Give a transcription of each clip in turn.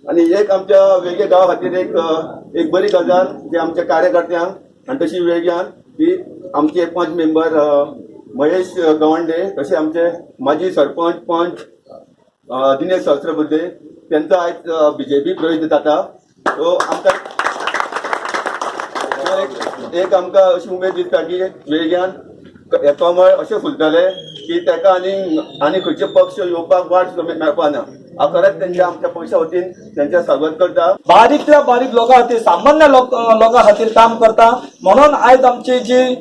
आणि एक आमच्या वेगळे गांवा खातीर एक एक बरी गजाल जी आमच्या कार्यकर्त्यांक आनी तशी वेगळ्यान की आमचे पंच मेंबर महेश गवंडे, तशे आमचे माजी सरपंच पंच दिनेश सहस्रबुद्धे, त्यांचा आयज बीजेपी प्रवेश जाता. सो आमकां एक आमकां अशी उमेद दिसता की वेळग्यान हे कमळ अशें फुलतले की ताका आनी आनी खंयचे पक्ष येवपाक वाट सुद्दां मेळपा ना. हांव खरेंच तेंच्या आमच्या पक्षा वतीन तेंचे स्वागत करता. बारीकल्या बारीक लोकां खातीर, सामान्य लोकां खातीर काम करता. म्हणून आयज आमची जी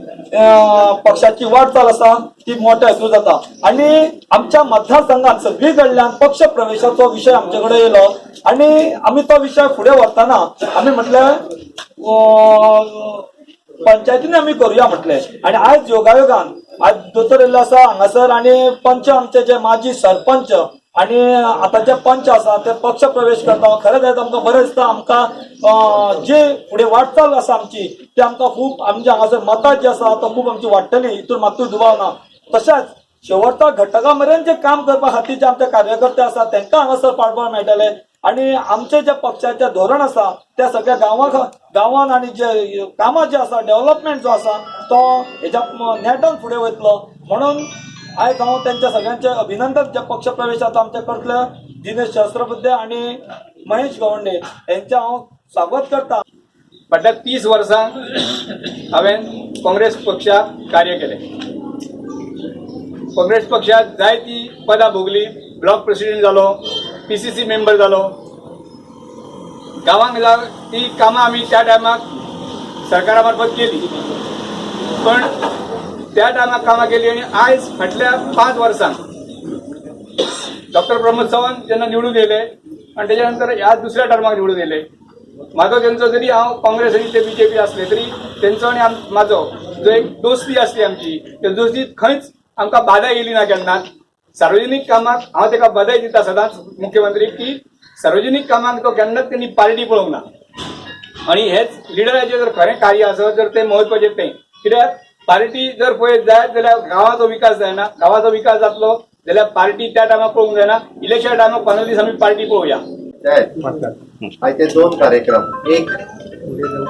पक्षाची वाटचाल आसा ती मोठ्या हितून जाता. आनी आमच्या मतदारसंघात सगळी कडल्यान पक्ष प्रवेशाचो विशय आमचे कडेन येयलो आनी आमी तो विशय फुडें व्हरतना आमी म्हटलें, पंचायतीन आमी करुया म्हटलें. आनी आयज योगायोगान आयज दोतोर येयल्लो आसा हांगासर आनी पंच, आमचे जे माजी सरपंच आनी आतांचे पंच आसा ते पक्ष प्रवेश करता. खरेंच आयज आमकां बरें दिसता. आमकां जे फुडें वाटचाल आसा आमची ती आमकां खूब, आमच्या हांगासर मतां जी आसा तो खूब आमची वाडटली, हितून मात्तूय दुबाव ना. तशेंच शेवटच्या घटका मेरेन जे काम करपा खातीर जे आमचे कार्यकर्ते आसा तांकां हांगासर पाठबळ मेळटलें. आनी आमचे जे पक्षाचें धोरण आसा त्या सगळ्या गांवां गांवान आनी जे कामां जे आसा, डेव्हलपमेंट जो आसा तो हेज्या नेटान फुडें वयतलो. म्हणून आयज हांव तेंच्या सगळ्यांचे अभिनंदन, जे पक्ष प्रवेश आतां आमचे करतले दिनेश सहस्रबुद्धे आनी महेश गवंडे हेंचें हांव स्वागत करता. फाटल्या 30 वर्सां हांवें काँग्रेस पक्षाक कार्य केलें. काँग्रेस पक्षात जायती पदां भोगली. ब्लॉक प्रेसिडेंट जालो, पीसीसी मेंबर जालो. गांवांक ती कामां आमी त्या टायमाक सरकारा मार्फत केली, पण त्या टायमाक कामां केली आनी आयज फाटल्या 5 वर्सांक डॉक्टर प्रमोद सावंत जेन्ना निवडून येयले आनी तेच्या नंतर ह्या दुसऱ्या टर्माक निवडून येयले, म्हाजो तेंचो, जरी हांव काँग्रेस आनी ते बीजेपी आसले तरी तेंचो आनी म्हाजो जो एक दोस्ती आसली आमची, त्या दोस्तीत खंयच आमकां बादा येयली ना केन्नाच. सार्वजनीक कामाक हांव तेका बधाय दिता सदांच मुख्यमंत्री की सार्वजनीक कामाक तो केन्नाच तेणी पार्टी पळोवंक ना. आनी हेच लिडराचें जर खरें कार्य आसत जर तें म्हत्वाचें तें, कित्याक पार्टी जर पळयत जायत जाल्यार गांवाचो विकास जायना. गांवाचो विकास जातलो जाल्यार पार्टी त्या टायमार पळोवंक जायना. इलेक्शन टायमार 15 दीस आमी पार्टी पळोवया. आयचे दोन कार्यक्रम, एक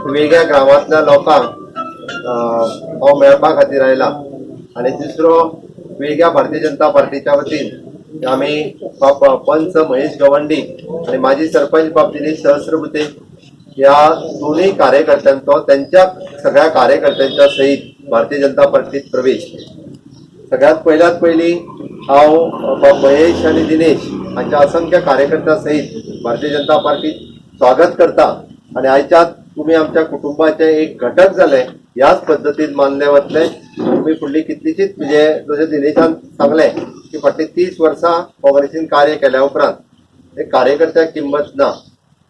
वेगळ्या गांवांतल्या लोकांक हांव मेळपा खातीर आयला आनी दुसरो वेगळ्या भारतीय जनता पार्टीच्या वतीन आमी बाब पंच महेश गवंडी आनी माजी सरपंच बाब दिनेश सहस्रबुते ह्या दोन्ही कार्यकर्त्यांचो, त्यांच्या सगळ्या कार्यकर्त्यांच्या सहित भारतीय जनता पार्टीत प्रवेश. सगळ्यात पयल्यात पयली हांव बाब महेश आनी दिनेश हांच्या असंख्य कार्यकर्त्यां सहित भारतीय जनता पार्टीत स्वागत करता. आनी आयच्यात तुमी आमच्या कुटुंबाचे एक घटक जाले, ह्याच पद्दतीन मानले वतले तुमी. फुडली कितलीशीच, म्हणजे जशें दिनेशान सांगलें की फाटलीं 30 वर्सां काँग्रेसीन कार्य केल्या उपरांत एक कार्यकर्त्याक किंमत ना.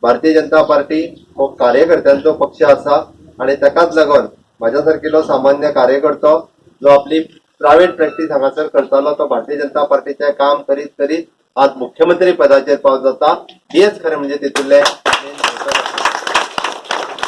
भारतीय जनता पार्टी हो कार्यकर्त्यांचो पक्ष आसा आनी ताकाच लागून म्हाज्या सारकिलो सामान्य कार्यकर्तो जो आपली प्रायव्हेट प्रॅक्टीस हांगासर करतालो, तो भारतीय जनता पार्टीचें काम करीत करीत आज मुख्यमंत्री पदाचेर पावत जाता. हेच खरें म्हणजे तितूंतलें main.